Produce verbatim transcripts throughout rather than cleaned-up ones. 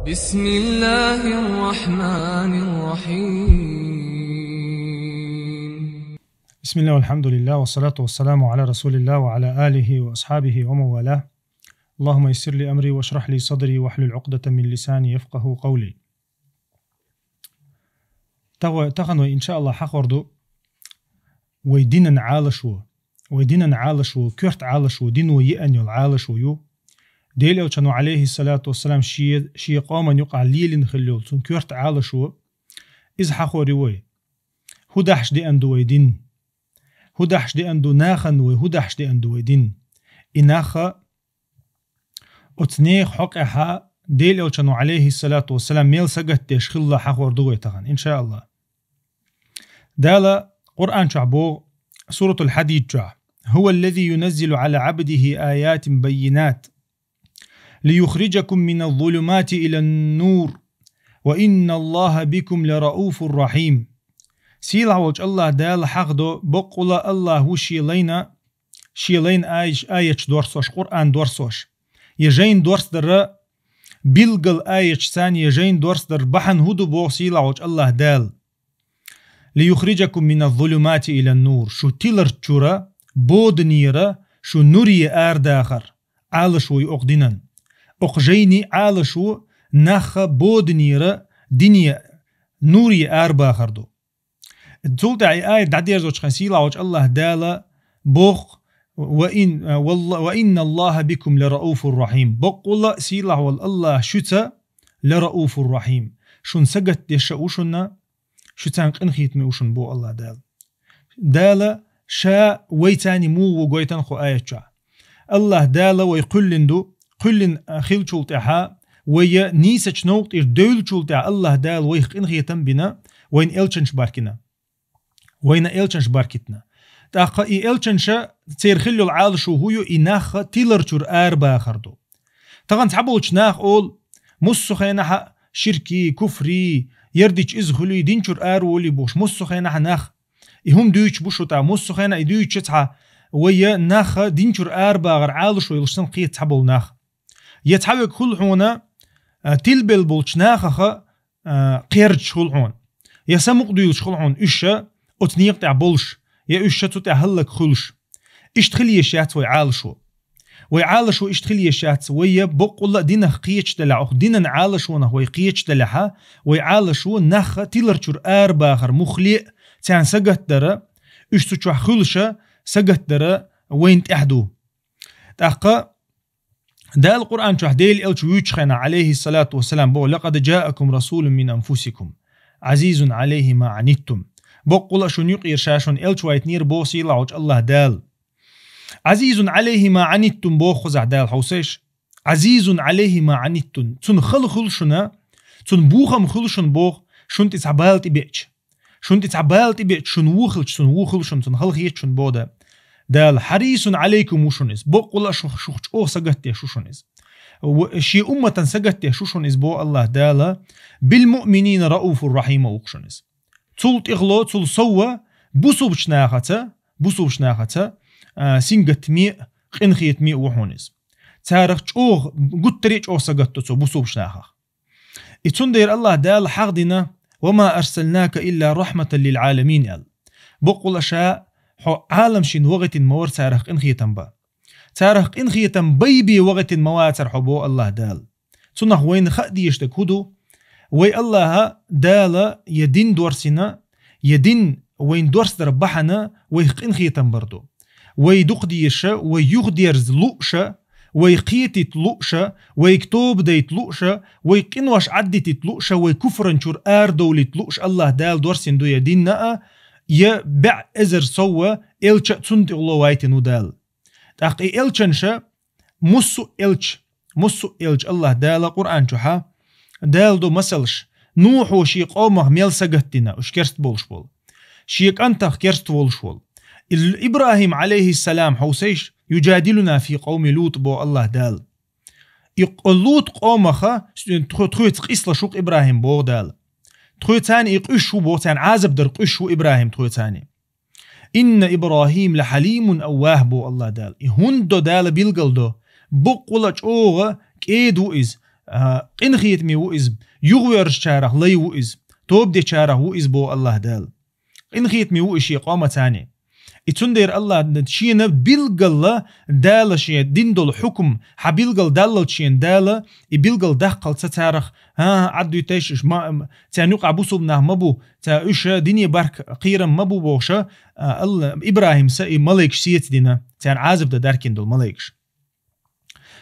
بسم الله الرحمن الرحيم. بسم الله والحمد لله والصلاة والسلام على رسول الله وعلى آله وأصحابه ومن والاه. اللهم يسر لي أمري واشرح لي صدري واحلل عقدة من لساني يفقهوا قولي. Тахан вай, иншааллахӀ, хьахор ду вай динан Ӏалашо. Вай динан Ӏалашо, коьрта Ӏалашо, дино йиъан йола Ӏалашо ю. Делан Элчано, Ӏалайхи ссалату вассалам, шен, шен къоман юкъахь лелийна хилла йолу цуьнан коьрта Ӏалашо. Иза хьахор ю вай. ХӀун дахьаш деана ду вай дин? ХӀун дахьаш деана ду нахана вай? ХӀун дахьаш деана ду вай дин? И нах оцу нехан хьокъехь Делан Элчано, Ӏалайхи ссалату вассалам, мел сагатдеш хилла хьахор ду вай тахан, иншааллахӀ. Дала Къуръан чохь боху, Суратул Хьадид чохь: «هو الذي ينزل على عبده آيات بينات ليخرجكم من الظلمات إلى النور وإن الله بكم لرءوف رحيم». Сийлахь волчу АллахӀ Дала хьахдо, баккъала АллахӀ ву шен лайна, шен лайна аеш-, аяташ дорсош, Къуръан дорсош. Я жайна дорсдарра билггал аяташ царна, я жайна дорсдарра бахьана хӀун ду боху сийлахь волчу АллахӀ Дала? «ليخرجكم من الظلمات إلى النور». Шу тиларчуьра, боданера, шу нуре арадахар Ӏалашо ю окху динан. Окху жайни Ӏалашо нах боданера, дине, нуре арабахар ду. Цул тӀаьхьа и аят дӀадерзочу хенахь сийлахь волчу АллахӀ Дала боху: «Ва ин, валла-, ва инна Аллаха бикум ла рауфур рахим». Баккъала а сийлахь волу АллахӀ шуьца ла рауфур рахим. Шуна сагатдеш а ву шуна, шуьца къинхетаме ву шуна боху АллахӀ Дала. Дала Ша вайца муха ву гойту кху аят чохь. АллахӀ Дала вай кхоьллина ду, кхоьллина хиллачул тӀаьхьа, вай нийсачу новкъа тӀера девллачул тӀаьхьа АллахӀ Дала вайх къинхетам бина, вайна элчанаш баркина. Вайна элчанаш баркитна. ТӀаккха и элчанаш, церан хилла йолу Ӏалашо хӀун ю, и нах тиларчуьра арабахар ду. Тахана цхьаболчу наха олу, массо а хенахь ширкий, куфрий, ярдича иза хуьлий, динчуьра араволий бохуш, массо а хенахь нах. И хӀума дуьйцуш бу шу тӀаккха, массо а хенахь и дуьйцучу цхьа, вай я нах динчуьра арабахар Ӏалашо йолуш санна кхета цхьаболу нах. Я цхьаверг хуьлу хьуна, а, тилбелла болчу нахах, а, кхерчаш хуьлу хьуна. Я самукъадуьйлуш хуьлу хьуна уьш ша оцу некъа тӀехь болуш, я уьш ша цу тӀехь хӀаллакьхуьлуш. Иштта хила езаш яц вай Ӏалашо. Вай Ӏалашо иштта хила езаш яц, вай я баккъала а динах кхеташ делахь, окху динан Ӏалашонах вай кхеташ делахь, вай Ӏалашо нах тиларчуьра арабахар муххале а, царна сагатдара, уьш цу чохь хуьлуш а сагатдара вайна тӀехь ду. ТӀаккха Дала Къуръан чохь Делан элча вуьйцучу хенахь, Ӏалайхи ссалату вассалам, боху: «Лакъад джаакум расулун мин анфусикум, Ӏазизун Ӏалайхи ма Ӏаниттум». Баккъала а шуна юкъера ша шуна элча вайтинера боху сийлахь волчу АллахӀ Дала. «Ӏазизун Ӏалайхи ма Ӏаниттум» боху кхузахь Дала, хьовсийша. «Ӏазизун Ӏалайхи ма Ӏаниттум». Цунна хала хуьлу шуна, цунна бохам хуьлу шуна боху, шуна тӀе цхьа бала тӀебеача. Шуна тӀе цхьа бала тӀебеача, шуна вон хилча, цунна вон хуьлу шуна, цунна хала хета шуна боху Дала. Дала «хьарисун Ӏалайкум» ву шуна иза. Баккъала а шух, шух чӀогӀа сагатдеш ву шуна иза. Ва-, шен умматан сагатдеш ву шуна иза боху АллахӀ Дала. «Бил муъминина рауфур рахим» а ву шуна иза. Цул тӀехула, цул совгӀа бусулбачу нахаца, бусулбачу нахаца, а, сингаттаме а, къинхетаме а ву хьуна иза. Царах чӀогӀа, гуттаре а чӀогӀа сагатдо цо бусулбачу нахах. И цундела АллахӀ Дала хьахдина: «Ва ма арсалнака илла рахматан лил Ӏаламин», – аьлла. Баккъала а ша хьо Ӏаламашна вахийтина ма вара царах къинхетам бан. Царах къинхетам бай бен вахийтина ма вацара хьо боху АллахӀ Дала. Цунах вайна хаа дезаш дерг хӀун ду? Вай АллахӀ Дала я дин дорсийна, я дин вайна дорсадар бахьана вайх къинхетам бар ду. Вай дукха дезаш, вай юхадерза лууш, вай кхетийта лууш, вайга тоба дайта лууш, вай къинош Ӏаддитийта лууш, вай куфран чуьра арадовлийта лууш АллахӀ Дала дорсийна ду я дин а, я бӀе эзар совгӀа элча а цунна тӀехула вайтина ву Дала. ТӀаккха и элчанаш, массо а элча, массо а элча АллахӀ Дала Къуръан чохь Дала до масалш, Нухьо шен къомах мел сагатдина, уьш керста болуш болу. Шен кӀантах керста волуш волу. Ил-, ИбрахӀим, Ӏалайхиссалам, хьовсийша, «юджадилуна фи къавми Лут» боху АллахӀ Дала. И къ-, Лут къомаха, тхо-, тхоьца къийсалаш ву-кх ИбрахӀим боху Дала. Тхоьца и къуьйсуш ву боху, царна Ӏазап дар къуьйсуш ву ИбрахӀим тхоьца. «Инна ИбрахӀима ла хьалимун аввахӀ» боху АллахӀ Дала. И хӀунда до Дала билгал до? Баккъала а чӀогӀа кӀеда ву иза, А, къинхетаме ву иза, юхаверзачарах лай ву иза, тоба дечарах ву иза боху Аллаха Дала. Къинхетаме ву и шен къомаца. И цундела Аллаха шена билггала Дала шен дина долу хьукум, хьан билггала даллалц шена Дала, и билггала даккхалца царах, хӀан-хӀа, Ӏад дуьтуш уьш, ма, ма, царна юкъахь бусулба нах ма бу, ца уьш дине барт кхерам ма бу бохуша, а, Алла, ИбрахӀимса и малайкаш сецадина, царна Ӏазап дан даркийна долу малайкаш.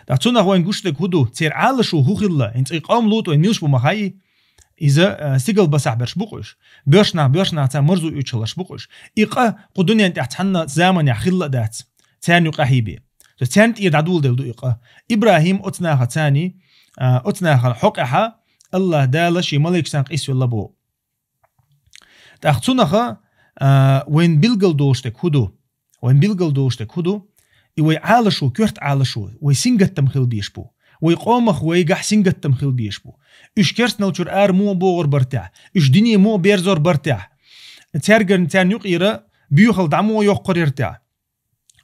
ТӀаккха цунах вайна гуш дерг хӀун ду, церан Ӏалашо хӀун хилла, хӀинца и къом ЛутӀ вайна милш бу ма хаьий, иза, а, стигал басахь берш бу-кх уьш. Боьрша нах, боьрша нах царна марзо оьцуш хиларш бу-кх уьш. И къа кху дуьнен тӀехь цхьанна заманехь хилла а дац, царна юкъахь бен. То есть царна тӀера дӀадоладелла ду и къа. ИбрахӀим оцу нахаца, а, оцу нахана хьокъехьа Аллаха Дала шен малайкашца къийсавелла боху. ТӀаккха цунаха, а, вайн билгал долуш дерг хӀун ду? Вайн билгал долуш дерг хӀун ду? И вай Ӏалашо, коьрта Ӏалашо, вай сингаттам хила безаш бу. Вай къомах вайгахь сингаттам хила безаш бу. Уьш керстанал чуьра ара муха богӀур бара техь, уьш дине муха берзор бара техь, цаьргара царна юкъера боьхалла дӀа муха йоккхур яра техь.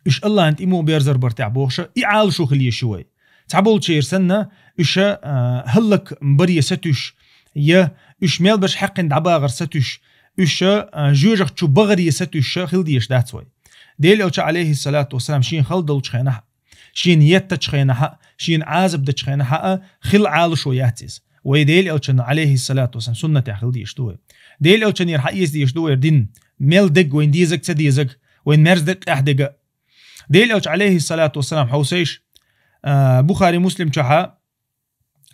Уьш Аллахьан тӀе муха берзор бара техь бохуша, и Ӏалашо хила езаш ю вай. Цхьаболчеран санна, уьш, а, хӀаллакбаре сатуьйсуш, я уьш мел берш хьаькхина дӀабахар сатуьйсуш, уьш, а, жоьжахати чу бахаре сатуьйсуш хила дезаш дац вай. Делан Элча, Ӏалайхиссалату вассалам, шена хала долчу хенахь, шена еттачу хенахь, шена Ӏазап дечу хенахь а хила Ӏалашо яц иза. Вай Делан Элчанан, Ӏалайхиссалату вассалам, суннатехь хила дезаш ду вай. Делан Элчанера хьаэца дезаш ду вай дин, мел дерг вайна дезаг, ца дезаг, вайна мерза дерг, къаьхьа дерг. Делан Элча, Ӏалайхиссалату вассалам, хьовсийша, а, Бухари, Муслим чохьа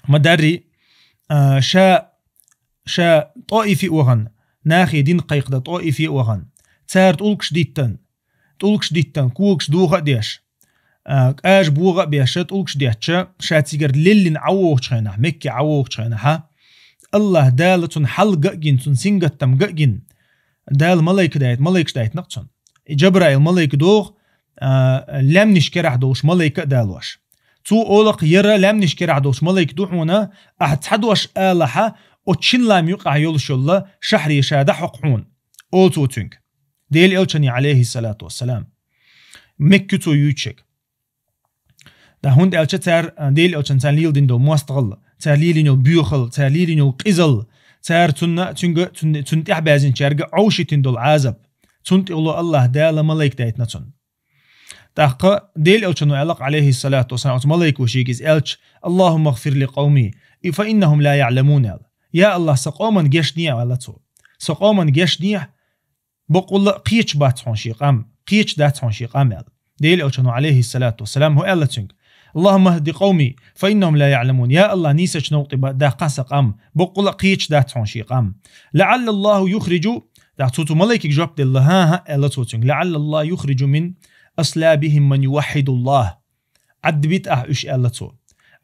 ма-дарри, а, ша, ша ТӀоифе вахана, нахе дин кхайкхадан ТӀоифе вахана, цара тӀулгаш диттан, тӀулгаш диттан, когаш доха а деш, а, кӀажа богӀа а беш, тӀулгаш детташ, ша цигара леллина Ӏа вогӀучу хенахь, Мекке Ӏа вогӀучу хенахьа, Аллаха Дала цунна хьал ган а гина, цунна сингаттам ган а гина, Дала малайка дайта, малайкаш дайтина-кх цунна. И Джабраил малайка догӀу, а, лаьмнаш керахь долуш малайка а далош. Цо олу-кх: «Яра лаьмнаш керахь долуш малайка ду хьуна, ахьа цхьа дош алахьа, оцу шина лам юкъахь йолуш йолла шахьаре ша дӀахьокху хьуна», олу цо цуьнга. Делан Элчане, Ӏалайхиссалату вассалам, Мекка цо юьйцуш ерг. ТӀаккха хӀунда аьлча цара, а, Делан Элчанна царна леладина долу мостагӀалла, цара лелийна йолу боьхалла, цара лелийна йолу къизалла, цара цунна, цуьнга, цунна, цунна тӀаьхьабаьзначаьрга Ӏовшийтина долу Ӏазап, цунна тӀехула Аллаха Дала малайка дайтина цунна. ТӀаккха Делан Элчано аьлла-кх, Ӏалайхиссалату вассалам, оцу малайко шега иза аьлча: «Аллахумма гӀфир ли къавми, и фа иннахум ла яӀламун», аьлла. «Я Аллах, сан къоман гешт де», аьлла цо. «Сан къоман гешт де, боккъалла а кхеташ бац хьуна шен къам, кхеташ дац хьуна шен къам», аьлла. Делан Элчано, Ӏалайхиссалату вассалам, хӀун аьлла цуьнга? «Аллахумма гӀди къавми, фа иннахум ла яӀламун». «Я Аллах, нийсачу новкъа тӀе ба-, даккха сан къам, боккъалла а кхеташ дац хьуна шен къам». «ЛаӀаллаллаху юхриджу», тӀаккха цо цу малайкига жоп делла, хӀан-хӀа, аьлла цо цуьнга, «лаӀаллаллаху юхриджу мин аслабихим ман юваххидуллах». Ӏадбита ахь уьш, аьлла цо.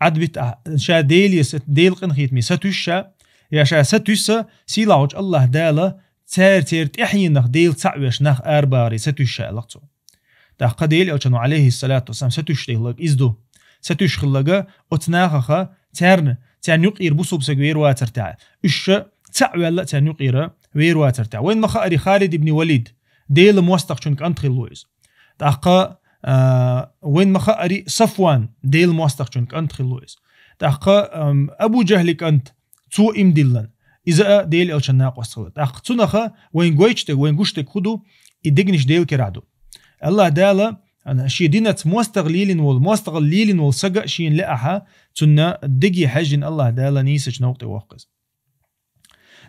Ӏадбита ахь, ша Деле са-, Делан къинхетаме сатуьйсу ша, я ша сатуьйсу, сийлахьчу Аллаха Дала цара, церан тӀаьхьенах Дела цхьаъ веш нах арабахаре сатуьйсу ша, аьлла-кх цо. ТӀаккха Делан Элчано, Ӏалайхиссалату вассалам, сатуьйсуш дехиларг иза ду. Сатуьйсуш хиларга оцу нахаха, царна, царна юкъера бусулба саг вер вацар тӀехь, уьш ша цхьаъ ваьлла а царна юкъера вер вацар тӀехь. Вайна ма-хаъара, Халид ибн Валид, Делан мостагӀчун кӀант хилла ву иза. ТӀаккха, а, вайна ма-хаъара, Сафван, Делан мостагӀчун кӀант хилла ву иза. ТӀаккха, ам, Абу Джахьли кӀант, цо иман диллина, иза а Делан Элчан накъост хилла. ТӀаккха цунаха вайна гойтуш дерг, вайна гуш дерг хӀун ду, и дегнаш Делан керахь ду. Аллаха Дала, ана, шен динаца мостагӀа лелийна волу, мостагӀалла лелийна волу сага а шена лаахьа, цунна деге хьаьжжина Аллаха Дала нийсачу новкъа тӀе воккху иза.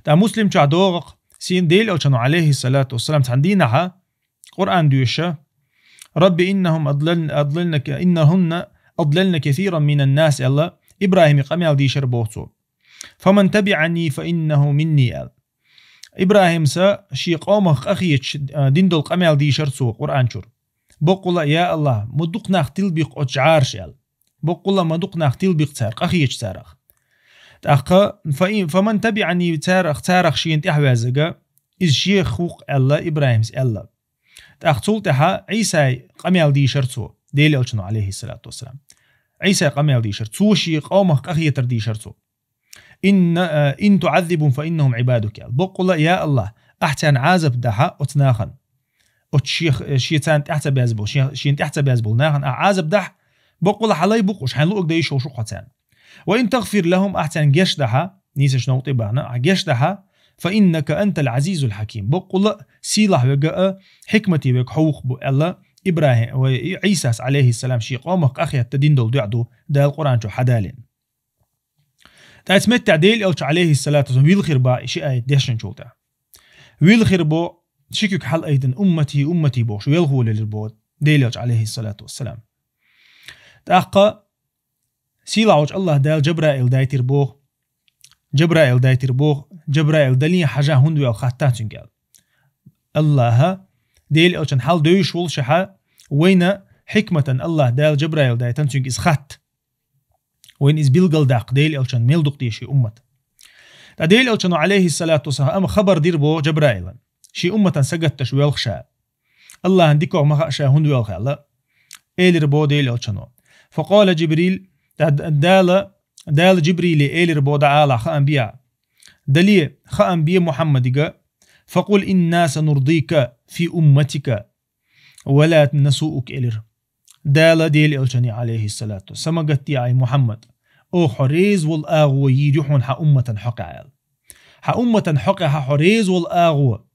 ТӀаккха Муслим чохь догӀу-кх, сийна Делан Элчано, Ӏалайхиссалату вассалам, цхьана дийнахьа Къуръан доьшуша: «Рабби иннахум адлаль-, адлаль-, иннахунна адлальна касиран минан нас», аьлла, ИбрахӀиме къамел дийшар боху цо. «Фаман табиӀани фа иннаху минни», аьлла. ИбрахӀимса шен къомах къахеташ, а, дина долу къамел дийшар цо Къуръан чуьра. «Боккъала а, я Аллах, ма дукха нах тилбийкх оцу жӀараш», аьлла. «Боккъала а ма дукха нах тилбийкх цара, къахеташ царах». ТӀаккха: «Фа ин-, фаман табиӀани», царах, царах шена тӀаьхьаваьззага, иза шех ву-кх, аьлла, ИбрахӀимс аьлла. ТӀаккха цул тӀаьхьа Ӏийсай къамел дийшар цо, Делан Элчано, Ӏалайхиссалату вассалам. Ӏийсай къамел дийшар, цо шен къомах къахетар дийшар цо. «Инна, а, ин туӀаззибхум фа иннахум Ӏибадук», аьлла. «Боккъала а, я Аллах, ахь царна Ӏазап дахьа оцу нахана. Оцу шех-, шен царна тӀаьхьа ца баьзза болу, шен, шена тӀаьхьа ца баьзза болу нахана ахь Ӏазап дахь, боккъала а хьан лай бу-кх уьш, хьайн луъург дан йиш йолуш ву-кх хьо царна. «وإن تغفر لهم», ахь царна геш дахьа, нийсача новкъа тӀе бахьана, ахь геш дахьа, «فإنك أنت العزيز الحكيم». Боккъала а сийлахь вега а, хьикмате вега хьо ву-кх бу, аьлла ИбрахӀи-, вай, Ӏийсас, Ӏалайхиссалам, ший къомах къахетта дин дола дуӀа ду, Дала Къуръан чу хьадалийна. ТӀаккха цу меттехь Делан Элча, Ӏалайхиссалату вассалам, вилхир бах и ши аят дешначул тӀаьхьа. Вилхир бо, ши куьг хьалаайдина, «أمتي، أمتي» бохуш, велхо лелир бо Делан Элча, Ӏалайхиссалату вассалам. ТӀаккха сийлахьчу АллахӀ Дала Джабраил дайтира боху. Джабраил дайтира боху. Джабраил дале а хьажа хӀунда воьлху хатта цуьнга аьлла. АллахӀа Делан Элчан хьал девзаш волушехь, вайна хьикматан АллахӀ Дала Джабраил дайтина цуьнга иза хатта. Вайна иза билгалдаккха Делан Элчан мел дукха деза ший уммат. Ткъа Делан Элчано, Ӏалайхиссалату вассалам, амма хабар дира боху Джабраилан, ший умматан сагатдеш воьлху ша. АллахӀан дикох ма хаьа ша хӀунда воьлху аьлла, элира боху Делан Элчано. «فقال جبريل», ткъа Дала, Дала Джибриле элира боху дӀаала хаам бехьа. Дале хаам бе Мухьаммадига: «فقل إنا سنرضيك في أمتك ولا نسوءك», элира. Дала Делан Элчане, Ӏалайхиссалату: «Са ма гатде, ай Мухьаммад, оха хьо реза волу агӀо йийр ю хьуна хьан умматан хьокъехь», аьлла. «Хьан умматан хьокъехь хьо реза волу агӀо,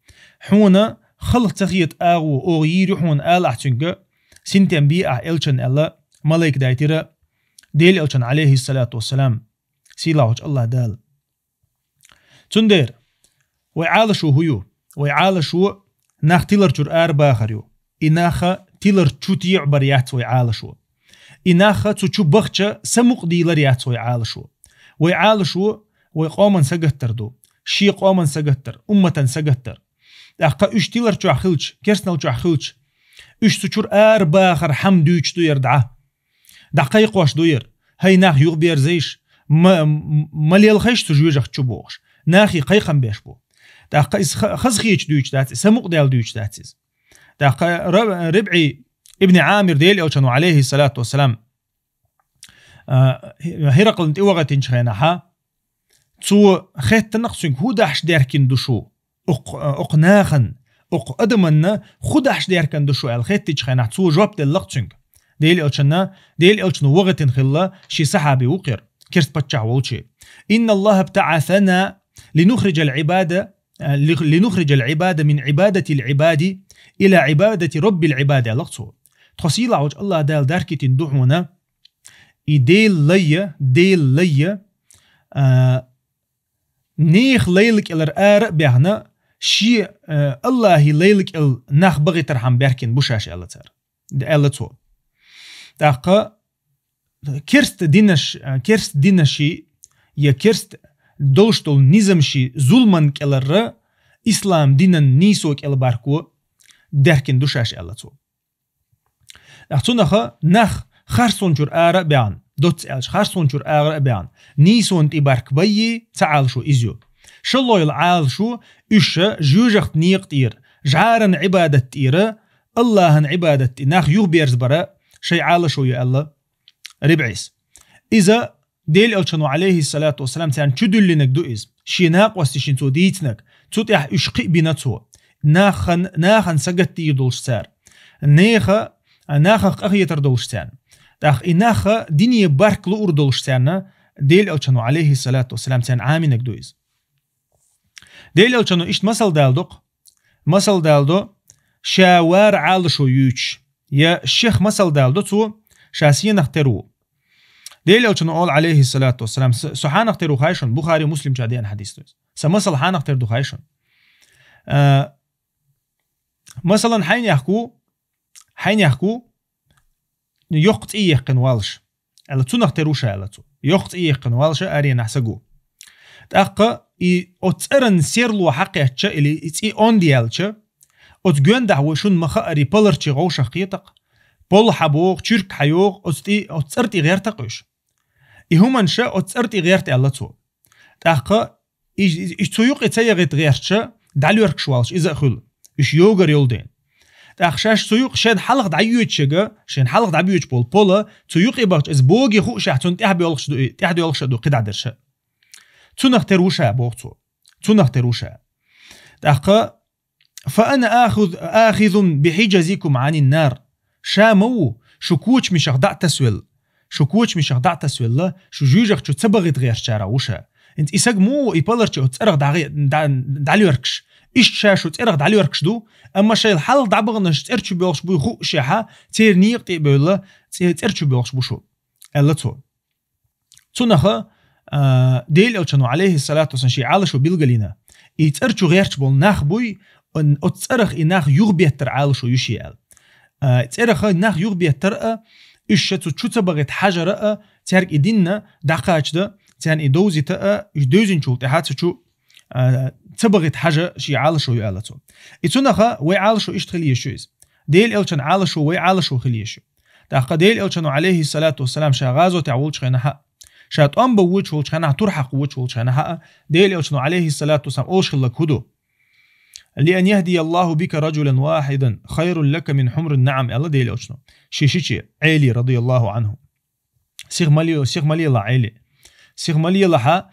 хьуна хала ца хета агӀо оха йийр ю хьуна», ала ахь цуьнга, «синтем бе ахь Элчан», аьлла, малайка дайтира Делан Элчан, Ӏалайхиссалату вассалам, сийлахьчу АллахӀ Дала. Цундела вай Ӏалашо хӀун ю? Вай Ӏалашо нах тилар чуьра арабахар ю. И нах тилар чу тӀеӀбар яц вай Ӏалашо. И нах цу чу бахча самукъадийлар яц вай Ӏалашо. Вай Ӏалашо вай къоман сагаттар ду. Шен къоман сагаттар, умматан сагаттар. ТӀаккха уьш тилар чохь хилча, керстанал чохь хилча, уьш цу чуьра арабахар хьама дуьйцуш ду яра дӀа. ДӀакхайкхош ду яра. ХӀай нах, юхаберзийша, ма, ма лелхайша цу жоьжахати чу бохуш, нахе кхайкхам беш бу. ТӀаккха иза ха-, хазахеташ дуьйцуш дац, иза самукъадаьлла дуьйцуш дац иза. ТӀаккха Ра-, РибӀи ибн Ӏамир Делан Элчано, Ӏалайхиссалату вассалам, а, ХӀиракълна тӀе вахийтинчу хенахьа, цо хаьттина-кх цуьнга: «ХӀун дахьаш даьхкина ду шу? Окху, окху нахана, окху адаманна хӀун дахьаш даьхкина ду шу?» аьлла хаьттичу хенахь, цо жоп делла-кх цуьнга. Делан Элчанна, Делан Элчано вахийтина хилла шен сахьаби ву-кх хӀара, керста паччахь волчу: «إن الله ابتعثنا لنخرج العباد، لنخرج العباد من عبادة العباد إلى عبادة رب العباد», аьлла-кх цо. Тхо сийлахьчу АллахӀ Дала даьхкийтина ду хьуна и Делан лай, Делан лай, а, нехан лайла кӀелара ара а баьхна, шен, э, АллахӀан лайла кӀел нах бахийтархьама баьхкина бу шаьш, аьлла цара. Аьлла цо. ТӀаккха керста динаш, э, керста динаши я керста долуш долу низамши зуламан кӀелара ислам динан нийсо кӀел барко даьхкина ду шаьш, аьлла цо. ТӀаккха цунах нах харцончуьра ара а баьхна, доцца аьлча, харцончуьра ара а баьхна, нийсонан тӀе баркбайи ца Ӏалашо иза ю. ШолгӀа йолу Ӏалашо, уьш жоьжахати некъа тӀера, жӀаран Ӏибадат тӀера, АллахӀан Ӏибадат тӀе нах юхаберзабара шайн Ӏалашо ю, аьлла РибӀис. Иза Делан Элчано, Ӏалайхиссалату вассалам, царна чу дуьллинарг ду иза. Шен накъосташна цо дийцинарг, цу тӀехь уьш кхиъ бина цо. Нахан, нахана сагатдийр долуш цара. Неха, нахах къахетар долуш царна. ТӀаккха и наха дине барк луур долуш царна, Делан Элчано, Ӏалайхиссалату вассалам, царна Ӏаминарг ду иза. Делан Элчано иштта масал даладо-кх. Масал даладо, ша вара Ӏалашо юьйцуш, я шех масал даладо цо, ша сенах тера ву. Делан Элчано олу, Ӏалайхиссалату вассалам, с-, со хьанах тера ву хаьий шуна, Бухари, Муслим чу деана хьадис ду иза. Сан масал хьанах тера ду хаьий шуна? А, масалан, хьайнехк ву, хьайнехк ву, йоккха цӀий яьккхина валлаш, аьлла, цунах тера ву ша, аьлла цо. Йоккха цӀий яьккхина валлаш аренахь саг ву. ТӀаккха и оцу цӀеран серло хьакхаьчча или и цӀий онда яьлча, оцу гоьндахь вай шуна ма-хаъара паларчийн гӀовшах кхета-кх. Пол хьабоху, чуьрк хьайоху, оцу тӀе, оцу цӀар тӀе гӀерта-кх уьш. И хӀуманаш оцу цӀар тӀе гӀерта, аьлла цо. ТӀаккха и, и, и цу юкъе ца яхийта гӀерташ, дӀалоьркуш валлаш иза а хуьлу, уьш йогар йолу дела. ТӀаккха шаьш цу юкъа шен хьалха дӀайоьдуш яга, шен хьалха дӀабоьдуш болу пола, цу юкъе бахча иза боге хуушехь, цунна тӀаьхьабоьлхуш ду и, тӀаьхьадоьлхуш а ду кхидӀа дерш. Цунах тера ву ша, боху цо. Цунах тера ву ша. ТӀаккха: «فأنا آخذ، آخذ بحجزكم عن النار». Ша ма ву, шу кочамашах дӀа а тасавелла, шу кочамашах дӀа а тасвелла, шу жоьжахати чу ца багӀийта гӀертачарех ву ша. ХӀинца и саг муха ву, и паларча оцу цӀерах дӀагӀе-, дӀа-, дӀалоьргаш. Иштта ша шу цӀерах дӀалоьргаш ду, амма шайл хьалха дӀабаханаш цӀера чу боьлхуш буй хууш, церан некъа тӀе а бевлла, цӀе-, цӀера чу боьлхуш бу шу, аьлла цо. Цунах а, Делан Элчано, Ӏалайхиссалату вассалам, шен Ӏалашо билгалйина, и цӀера чу гӀерташ болу нах буй, он-, оцу цӀерах и нах юхабеттар Ӏалашо ю шен аьлла. А, цӀерах нах юхабеттар а, уьш ша цу чу ца багӀийта хьажар а, цаьрга и дин дӀакхачадан, царна и довзийта а, уьш девзинчул тӀаьхьа цу чу, а, ца багӀийта хьажа шен Ӏалашо ю аьлла цо. И цунах а вай Ӏалашо иштта хила езаш ю иза. Делан Элчан Ӏалашо вай Ӏалашо хила езаш ю. ТӀаккха Делан Элчано, Ӏалайхиссалату вассалам, ша гӀазотехь волчу хенахь а, ша тӀом бан воьдуш волчу хенахь, турхьакха воьдуш волчу хенахь а, Делан Элчано, Ӏалайхиссалату вассалам, олуш хилларг хӀун ду? «Ли ан яхдия Аллаху бика раджулан вахидан хайрун лака мин хьумрин наӀам», аьлла Делан Элчано шен шиче, Ӏели, радияллаху Ӏанху. Сиха ма ле-, сиха ма лелахь, Ӏели. Сиха ма лелахь,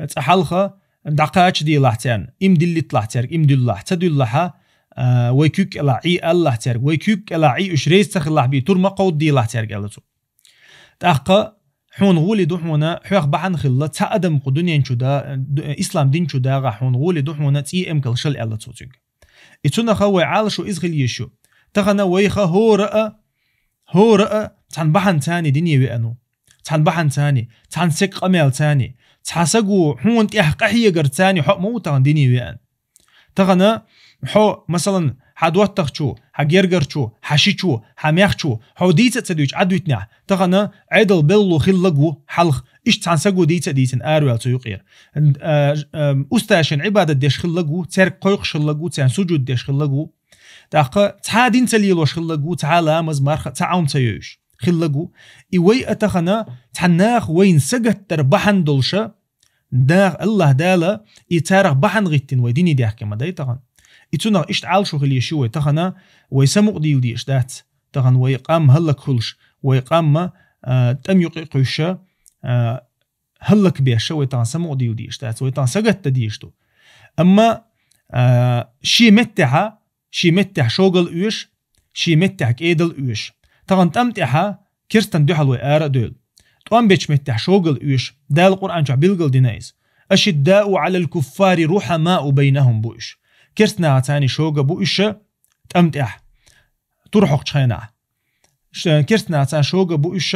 цкъа хьалха дӀакхачаделахь царна, иман диллийталахь цаьрга, иман дуьллалахь, ца дуьллалахь, а, вай куьйга кӀелахь Ӏий алалахь цаьрга, вай куьйга кӀелахь Ӏий, уьш реза ца хилалахь бен, тур ма кховдадийлахь цаьрга, аьлла цо. ТӀаккха хьуна гӀоли ду хьуна, хьоьх бахьана хилла цхьа адам кху дуьнен чу да-, ду-, ислам дин чу дагӀахь хьуна гӀоли ду хьуна цӀий эмкал шал, аьлла цо цуьнга. И цунах а вай Ӏалашо иза хила езаш ю. Тахана вайх хӀора а, хӀора а цхьана бахьанца дине веана ву. Цхьана бахьанца, цхьана сага къамелца, цхьа саго хьуна тӀехь къахьегарца хьо а ма ву тахана дине веана. Тахана хьо, масалан, хьан доттагӀчо, хьан гергарчо, хьан шичо, хьан маьхчо хьо дийца а ца дуьйцуш Ӏад витинехь, тахана Ӏедал белло хилларг ву хьалха, иштта цхьана саго дийца а дийцина араваьлла цу юкъера. А, а, устазашна Ӏибадат деш хилларг ву, цаьрга кхойкхуш хилларг ву, царна сужуд деш хилларг ву. ТӀаккха цхьа дин ца лелош хилларг ву, цхьа ламаз, марха, цхьа Ӏомца йовш хилларг ву. И вай а тахана цхьа наха вайна сагатдар бахьана долуша, наха АллахӀ Дала и царах бахьана гӀиттина вай дине даьхкина ма дай тахана. И цунах иштта Ӏалашо хила езаш ю вай тахана, вай самукъадийла дезаш дац. Тахана вай къам хӀаллакьхуьлуш, вай къам, а, тӀам юкъе кхуьйсуша, а, хӀаллакбеша вай тахана самукъадийла дезаш дац, вай тахана сагатдан дезаш ду. Амма, а, шен меттехьа, шен меттехь шогал оьшу, шен меттехь кӀедал оьшу. Тахана тӀам тӀехьа керстан дуьхьал вай ара а девлла. ТӀом бечу меттехь шогал оьшу, Дала Къуръан чохь билгал дина иза. «Ашиддау Ӏалал куффари рухьамау байнахум» бу уьш. Керстанаха царна шога бу уьш тӀам тӀехь, турхьокхучу хенахь. Ш-, керстанаха царна шога бу уьш,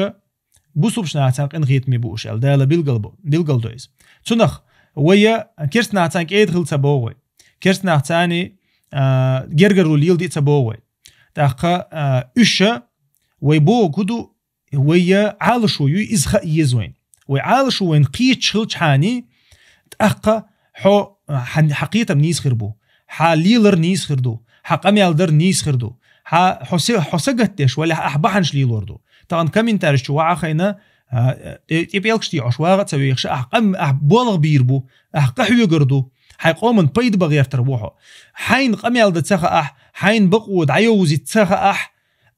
бусулбачу нахаца къинхетаме бу уьш аьлла, Дала билгал бу, билгал до иза. Цунах вай керстанаха царна кӀеда хила ца боху вай. Керстанаха царна, а, гергарло леладе ца боху вай. ТӀаккха, а, уьш вай боху хӀун ду, вай Ӏалашо ю, иза хаа еза вайна. Вай Ӏалашо вайна кхеташ хилчхьана, тӀаккха хьо, а, хьан-, хьан кхетам нийса хир бу. Хьан лелар нийса хир ду, хьан къамел дар нийса хир ду, хьан, хьо се-, хьо сагатдеш валехь ахь бахьанаш лелор ду. Тахана комментариш чу ваха хайна, а, тӀе-, тӀе пӀелгаш дийхьош вагӀа а ца вехаш, ахь къам-, ахь болх бийр бу, ахь къахьоьгур ду, хьайн къоман пайда бан гӀертар ву хьо. Хьайна къамел дан ца хаахь, хьайна бакъо дӀайовзийта ца хаахь,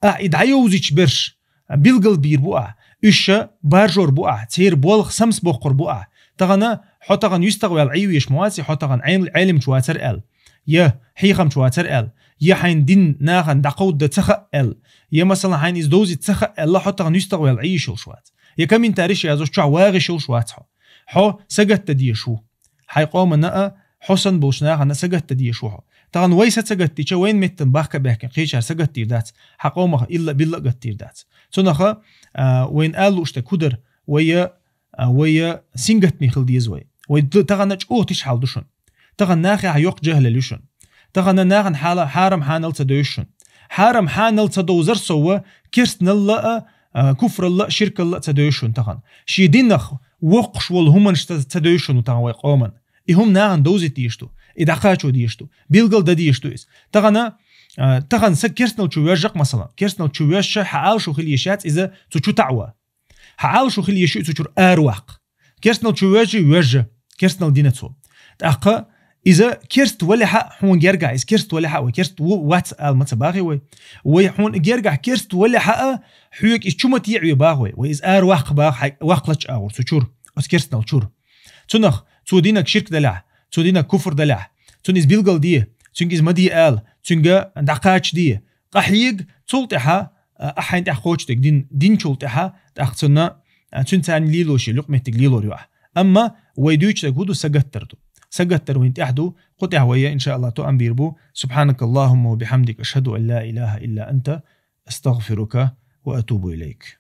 ахь и дӀайовзийчу берш билгал бийр бу ахь. Уьш ша баржор бу ахь, церан болх самсабоккхур бу ахь. Тахана хьо тахана юьстагӀваьлла Ӏийвеш ма вац, хьо тахана Ӏел-, Ӏелимчу вацар аьлла, я хьехамчу вацар аьлла, я хьайн дин нахана дӀакховда ца хаьа аьлла, я, масалан, хьайна иза довзийта ца хаьа аьлла, хьо тахана юьстагӀваьлла Ӏийш йолуш вац. Я комментариш язош чохь вагӀиш йолуш вац хьо. Хьо сагатдан дезаш ву. Хьайн къомана а, хьо санна болчу нахана а сагатдан дезаш ву хьо. Тахана вай са ца гатдича, вайна меттан бахка а баьхкина кхечара сагатдийр дац, хьан къомах илла а билла а гатдийр дац. Цунах а, вайна ала лууш дерг хӀун дара, вай, а, вай сингаттаме хила деза вай. Вай д-, тахана чӀогӀа тиша хьал ду шуна. Тахана нахехь йоккха жахӀлал ю шуна. Тахана нахана хьала-, хьарам-хьанал ца девзаш шуна. Хьарам-хьанал ца довзар сов, керстаналла а, а, куфралла а, ширкалла а ца девзаш шуна тахана. Шен динах воккхуш волу хӀуманаш ца, ца девзаш шуна тахана вай къоман. И хӀума нахана довзийта дезаш ду, и дӀакхачо дезаш ду, билгал дан дезаш ду иза. Тахана, а, тахана са керстанал чу воьжжа-кх, масала, керстанал чу воьжча хьан Ӏалашо хила езаш яц иза цу чу таӀа ван. Хьан Ӏалашо хила езаш ю и цу чуьра араваккха. Керстанал чу воьжжа, воьжжа, керстанал дина цо. ТӀаккха иза керст валехьа а хьуна гергахь, иза керст валехьа а вай, керст ву-, вац ала ма ца бахий вай. Вай хьуна гергахь керст валехьа а, хьоьга иза чу ма теӀаве баха вай. Вай иза араваккха баха хьай ваккхалачу агӀор цу чуьра, оцу керстанал чуьра. Цунах цо динарг ширк далехь, цо динарг куфр далехь, цунна иза билгал де, цуьнга иза ма де ала, цуьнга дӀакхачаде, къахьега, цул тӀаьхьа, а, ахь хьайна тӀехь кхочушдерг дин, динчул тӀаьхьа, тӀаккха цунна, а, цуьнца царна лелош, юкъаметтиг лелор ю ахь. Амма вай дуьйцуш дерг хӀун ду, сагатдар ду. Сагатдар вайн тӀехь ду, кху тӀехь вай, иншааллахӀ, тоам бийр бу. سبحانك اللهم وبحمدك، أشهد أن لا إله إلا أنت، أستغفرك وأتوب إليك.